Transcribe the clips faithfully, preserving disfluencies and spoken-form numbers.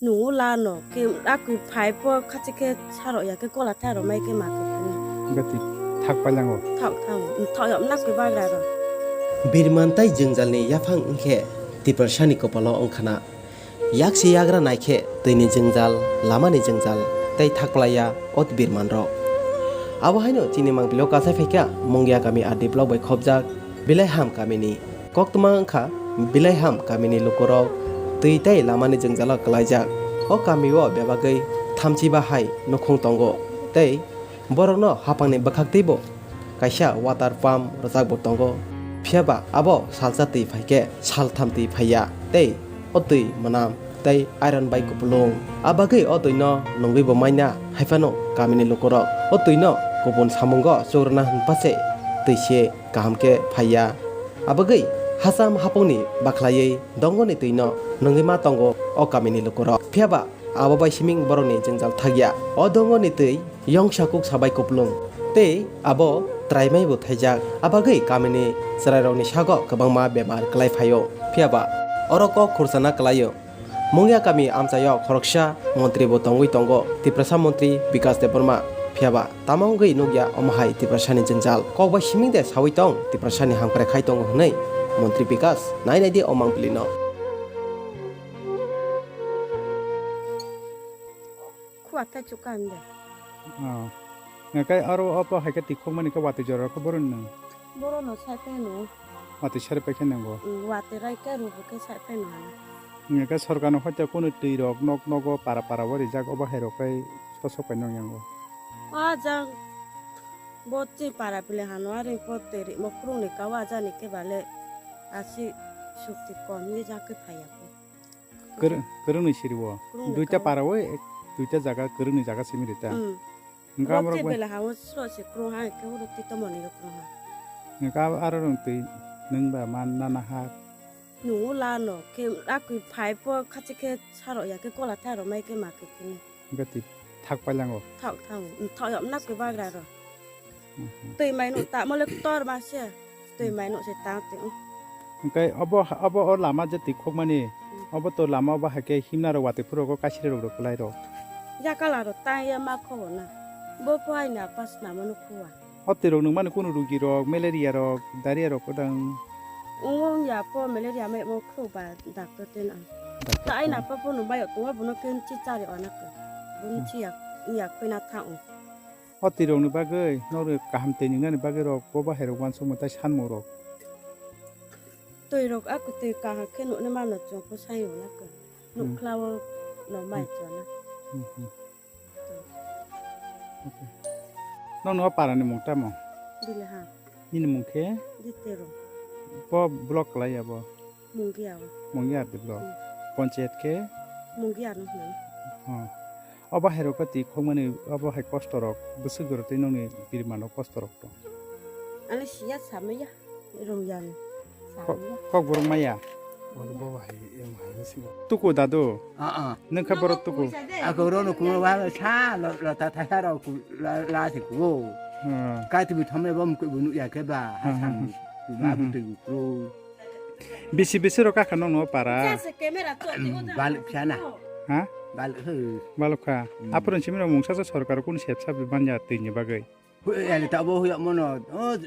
Nungo lano, ke akwi phai po khachi khe sarok ya khe kola tharok mai khe ma khe khe. Gati thak palango. Thok thang, thok yom nakwi bagra ro. Birman tai jwngjalni yaphang wngkhe Tiprasani kopalo wngkhana. Yak se yagra naikhe twini jwngjal, lamani jwngjal tei thakplaiya o birmanrok. Abo haino chini mangpilio kasai phaikha Mungia kami R D block bai khopjak Bilaiham kamini. Koktwma wngkha Bilaiham kamini lukurok twi tei lamani jwngjalo kwlaijak. O kamio bebagwi thamchi ba hai nukhung tongo tei borokno haphangni bwkhaktwibo kaisa water pump rwchapbo tongo, phiya ba abo salsa twi phai khe saltham twi phai ya tei o twi mwnam tei iron bai kupulung. A bagwi o twino nungwi bo manya, hai phano kamini lukurok o twino kubun samungo chukrwna hwn pase twi se kaham khe phai ya. A bagwi hacham hapungni bakhlaiwi dongoni twino nungwi ma tongo o kamini lukurok, phiya ba abo bai siming borokni jwngjal thakya. O dongoni twi yongsa kuksa bai kupulung tei abo traimai bo thaijak. A bagwi kamini chwrairokni sago kwbangma bemar kwlai phaio, phiya ba oro kok khursana kwlaio. Mungia kami amchaio khoroksa montri bo tongwi tongo, Tiprasa montri Bikas Debbarma, phiya ba tamo wngwi nukya omo hai Tiprasani jwngjal. Kok bai siming de sawi tong, Tiprasani hamkrai khai tongo hwnwi montri Bikas nai nai di o mangpili no. Khuwa thai chukha hwnde. Oh. Nang kai aro opo hai khe tikhokmani khe watwi jora khe boron nang. Boron no sai phai no. Watwi sari pai khe nango. Mm, watwi rai khe rubu khe sai phai no. Nang kai sorkar no hoite kunu twi rok nok nogo para para o rijak obo hai rok kai sosok kai nang yango. Ah, jang bo twi para pile hano ari po twi ri mo krung ni kawa jani khe bale asi sukti kom ni ja khe phai ya. Kwrwng, kwrwngni siri o. Kwrwngni duita kau. Para o, ek, duita jaga, kwrwngni jaga simi rita. Mm. Hwnkhe abo amrok bai bela ha o sro se kwrwng ha, hwnkhe oro twi tomoni o kwrwng ha. Hwnkhe abo aro rwng twi nwng ba ma nana ha. Nungo lano, khe akwi phai po khachi khe sarok ya khe kola tharok mai khe ma khe khe. Hwnkhe twi thak pailango. Thok thang, thok yom nakwi bagra ro. Mhm. Twi mai nuk ta mole ktor ma se. Twi mai nuk se ta twi. Hwnkhe obo, obo o lama je twi khokmani, hmm, obo to lama obo hai khe himna rok watwi phuru rok kaisiri rok rok kwlai rok. Ya kala rok ta ya ma khobo na. Bo pho hai na pas na mano khuwa. O twi rok nung mani kunu rugi rok, malaria rok, diarrhea rok kwdang. Ung ung ya po malaria mai mo khu ba doctor ten ang. Doctor ta ai na ten. Pa po no bai o tungwa bono ken chi chari ona ko. Bono, hmm, chi ya, ya khoi na tha ung. O twirokni bagwi norok kaham twi ningnani bagwi rok bo bahai rok uansukmung tei sanmung rok. Twirok a kwtwi kaham khe nuknwi mano chwng khe sai rwna khe. Hmm. Nukhlao no mai, hmm, chwna. Hmm, hmm. Okay. Nokni o para ni mung tamo? Bilaha. Nini mung khe? Gitero. Bo block kwlai ya bo? Mungia o. Mungia R D block. Hmm. Panchayat khe? Mungia no hwnwi. Oh. Obo hai rok twi khokmani obo hai kosto rok bwswk jora twi nokni birmano kosto rok tong? Ani siya samaya rung yang. Kok, samaya. Kok burung maya. Obo bo hai em hai bwswk. Tuku dadu. Ah, ah. Nokha borok tuku. Ako rono kuno wa sa lo, lo ta tha sa rok ku la, la se ku. Hmm. Ka tu bi thame bom ku bu nu ya ke ba. Hmm, hasang. Hmm, hmm. Ba bu tu ku. Bisi bisi rok kakha nokno para. Baluk sana. Ha? Baluk he. Baluk kha. Hmm. Aphuru simi rok mungsa sa sorkar kun sep sap manya twi ni bagwi. Hu ya ta bo hu ya mono. O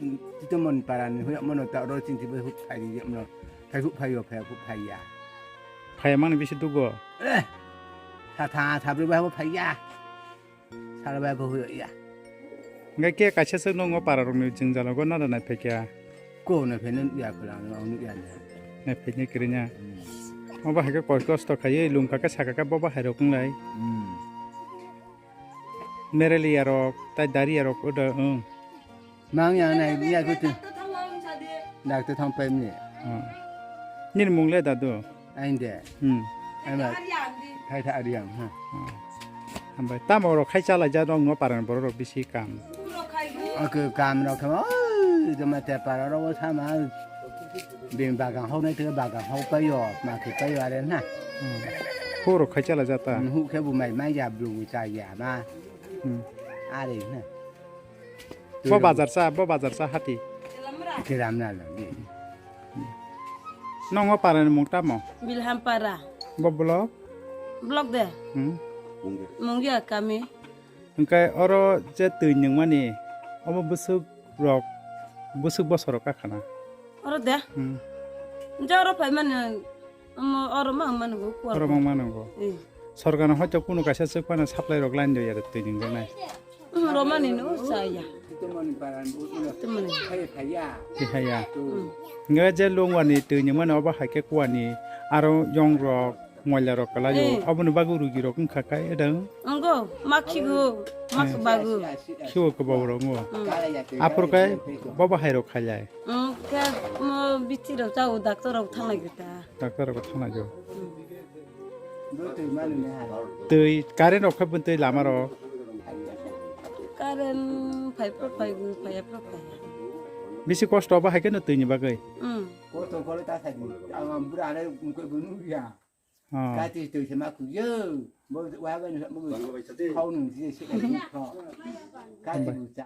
tito mon para ni hu ya mono ta ro chin ti bo hu phai ya mono. Phai hu phai yo phai hu phai ya. Phai mang bisi dugo. Eh. Sa tha sa bri ba hu phai ya. Sal bai bo huyo ya. Hingke ke kaisa se nongo para rok ni jwngjal go nada nai phai kya. Ko na phai nang ya ko lang nang ya. Nai phai ni kri nya. Hmm. Obo hai ke koi kosto khai lung ka ke saka ka bo ba hai rok nglai. Hmm. Mereli ya rok tai dari ya rok oda, hmm. Mang yang nai ya ko tu. Dak tu thang pai ni. Hmm. Nini mung le dadu. Ainde. Hmm. Ama. Thai tha ariang ha. Hmm. Hambai tamo rok khai chalai ja rok no paran borok rok bisi kam. Oke kam rok khe oi joma te para rok sama. Bin bagan hok nai te bagan hok payo ma khe payo are na. Hmm. Hu rok khai chalai ja ta. Hmm, hu khe bu mai mai ya blu bu cha ya ma. Hmm. Are na. Bo bazar sa, bo bazar sa hati. Kiram na lo ni. Nongo para ni mung tamo? Bilham para. Bo block? Block de? Hmm? Mungia kami. Hwnkhe oro je twi nwngmani, omo bwswk rok, bwswk bosor rok kakhana? Oro de? Hmm. Je oro phaimani, omo oro ma wngmani bo kuar. Oro ma wngmani bo. Eh. Sorkarno hoito kunu kaisa swk phano supply rok line rwya twi nwngjaknai. Hmm, romani no saya. Twi haya. Hmm. Hwnkhe je longwani twi nwngmani obo hai khe kuani aro yong rok, moila rok kwlaio. Eh. Oboni bagwi rugi rok wngkha khe edang. Wngkha, ma khigo, ma eh, kwbago. Khigo kwbago rok wngkha. Hmm. Aphuru khe bobo hai rok khailai. Hmm, khe mo bithi rok chao, doctor rok thanglai gita. Doctor rok thanglai jo. Hmm. Twi, current rok khe bwtwi lama rok. Current phai pro phai, phai pro phai. Bisi kosto obo hai khe no twi ni bagwi. Hmm. Kosto kole ta sa di. Ama bura ane mukhe bunu ya. Oh. Kati twi se ma khu yo. Bo wa ga ni mo khau nung ji se ka ni kho. Kati bu cha